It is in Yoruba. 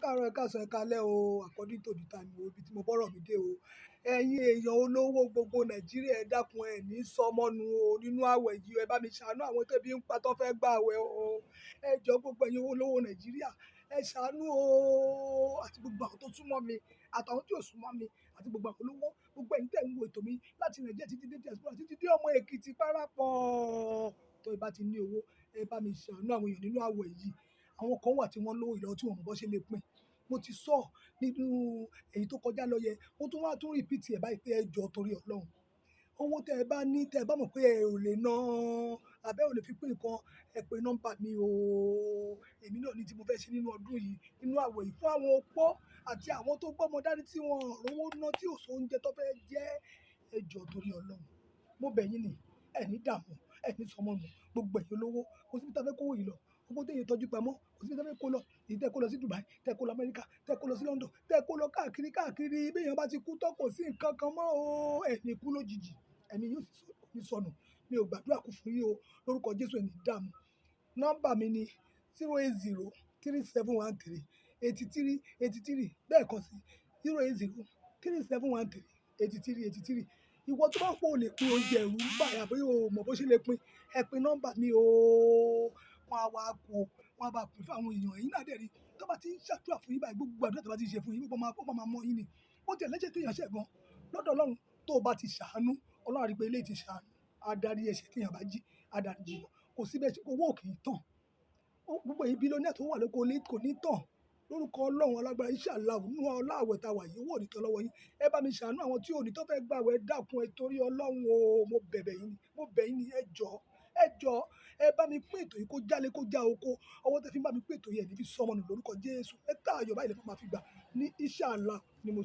Káàárọ̀, ẹ káàsán, ẹ káalẹ́ o, according to the time o, ibi tí mo bọ́rọ̀ mi dé o. Ẹ̀yin èèyàn olówó gbogbo Nàìjíríà, ẹ dákun, ẹ ní sọmọnù o nínú àwẹ̀ yìí. Ẹ bá mi ṣàánú àwọn tébi ń pa tó fẹ́ gbà àwẹ̀ o. Ẹ jọ̀ọ́, gbogbo ẹ̀yin olówó Nàìjíríà, ẹ ṣàánú o, àti gbogbo àwọn tó súnmọ́ mi, àtàwọn tí ò súnmọ́ mi, àti gbogbo àwọn olówó, gbogbo ẹ̀yin tẹ̀ ń wo ètò mi láti Nàìjíríà títí dé diaspora, títí dé ọmọ Èkìtì parapọ̀. Tó ẹ bá ti ní owó, ẹ bá mi ṣàánú àwọn èèyàn nínú àwẹ̀ yìí. Àwọn kan wà tí wọ́n lówó ìlọ́wọ́ tí wọ́n mọ̀ bó ṣe lè pín. Mo ti sọ nínú èyí tó kọjá lọ yẹn, mo tún wá tún repeat ẹ̀ báyìí pé ẹ jọ̀ọ́, torí Ọlọ́run. Owó tẹ ẹ bá ní, tẹ ẹ bá mọ̀ pé ẹ ò lè ná, àbí ẹ ò lè fi pín nǹkan, ẹ pe nọ́mbà mi o. Èmi náà ní tí mo fẹ́ ṣe nínú ọdún yìí, nínú àwẹ̀ yìí, fún àwọn opó àti àwọn tó gbọ́mọ dání tí wọ́n ò rówó ná, tí ò sí oúnjẹ tó fẹ́ jẹ. Ẹ jọ̀ọ́, torí Ọlọ́run. Mo bẹ̀ yín ni, ẹ ní dààmú, ẹ ní sọmọnù, gbogbo ẹ̀yin olówó, kò sí ibi tí a fẹ́ kó owó yìí lọ. Owó tí èèyàn tọ́jú pamọ́, kò sí ibi tí a fẹ́ kó lọ. Èyí tẹ kó lọ sí Dubai, tẹ kó lọ Amẹ́ríkà, tẹ kó lọ sí London, tẹ kó lọ káàkiri káàkiri. Bí èèyàn bá ti kú tán, kò sí nǹkan kan mọ́ o. Ẹ ní kú lójijì, ẹ̀mí yóò sì ní sọnù. Mi ò gbàdúrà kú fún yín o. Lórúkọ Jésù, ẹ ní dààmú. Nọ́mbà mi ni 08037138383. Lẹ́ẹ̀kan sí, 08037138383. Ìwọ tó bá pé o lè pín oúnjẹ, ẹ̀rù ń bà ẹ́, àbí o mọ̀ bó ṣe lè pín, ẹ pe nọ́mbà mi o. Wọ́n á wá kó, wọ́n á bá pín fún àwọn èèyàn. Ẹ̀yin náà dẹ̀ rí, tó bá ti ń ṣàdúrà fún yín báyìí, gbogbo àdúrà tó bá ti ń ṣe fún yín, ó máa mọ́ yín ni. Ó ti ẹ̀ lẹ́sẹ̀ tí èèyàn ṣẹ̀ gan lọ́dọ̀ Ọlọ́run, tó bá ti ṣàánú, Ọlọ́run á rí pé eléyìí ti ṣàánú. Á dárí ẹ̀ṣẹ̀ tí èèyàn bá jí, á dárí jì wọ́n. Kò sí bẹ́ẹ̀ ṣe, owó ò kì í tán. Gbogbo ẹ̀yin billionaire tó wà lóko kò ní tán. Lórúkọ Ọlọ́run alágbára, inshallah, nínú ọlá àwẹ̀ tá wà yìí, owó ò ní tán lọ́wọ́ yín. Ẹ bá mi ṣàánú àwọn tí ò ní tó fẹ́ gbà àwẹ̀, ẹ dákun, ẹ torí Ọlọ́run o. Mo bẹ̀bẹ̀ yín ni, mo bẹ̀ yín ni, ẹ jọ̀ọ́, ẹ jọ̀ọ́, ẹ bá mi pín ètò yìí kó jálé kó já oko. Ọwọ́ tẹ fi ń bá mi pín ètò yìí, ẹ ní fi sọmọ nù lórúkọ Jésù. Lẹ́tà ayọ̀ báyìí lẹ máa fi gbà ní inshallah ni mo.